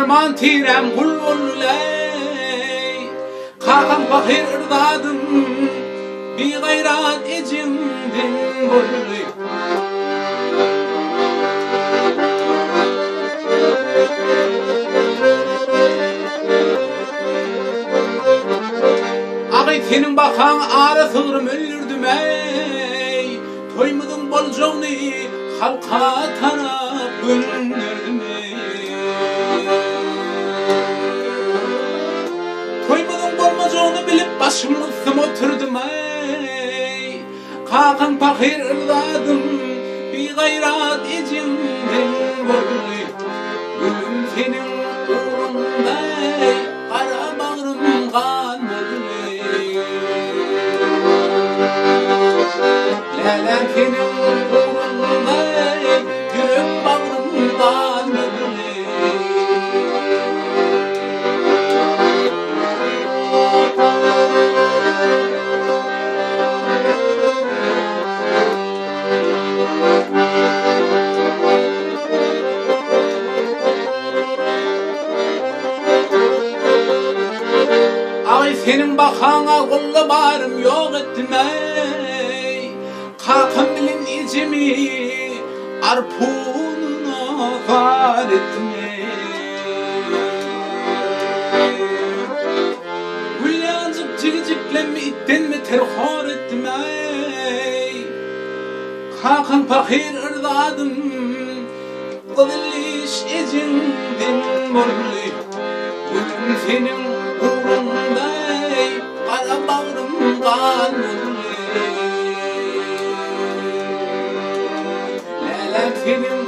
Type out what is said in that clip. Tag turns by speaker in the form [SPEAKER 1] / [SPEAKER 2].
[SPEAKER 1] Sarman tiräm gul boldy-leý. Kakam pahyr yrzadym, bigaýrat ejeňden boldy. Agy seniň bakaň ara sygrym öldürdim-eý. Toýumyzyň boljagyny halka tarap gönderdim-eý. Toýumyzyň bolmajagyny bilip başym gysdym oturdym-eý. Kakaň pahyr yrzadym, bigaýrat ejeňden boldy. Gülüm seniň ugruňda-eý, gara bagrym gan boldy. Läläm seniň ugruňda-eý, ýürek bagrym gan boldy. Aý seniň bahaňa golla barym ýok etdim-eý. Kakam bilen ejemi arpunyna zar etdim-eý. Gül ýaljyk jigijiklemmi itden beter hor etdim-eý. Kakaň pahyr yrzadym, gyzyl diş ejeňden boldy. Gülüm seniň ugruňda-eý, gara bagrym gan boldy. Läläm seniň.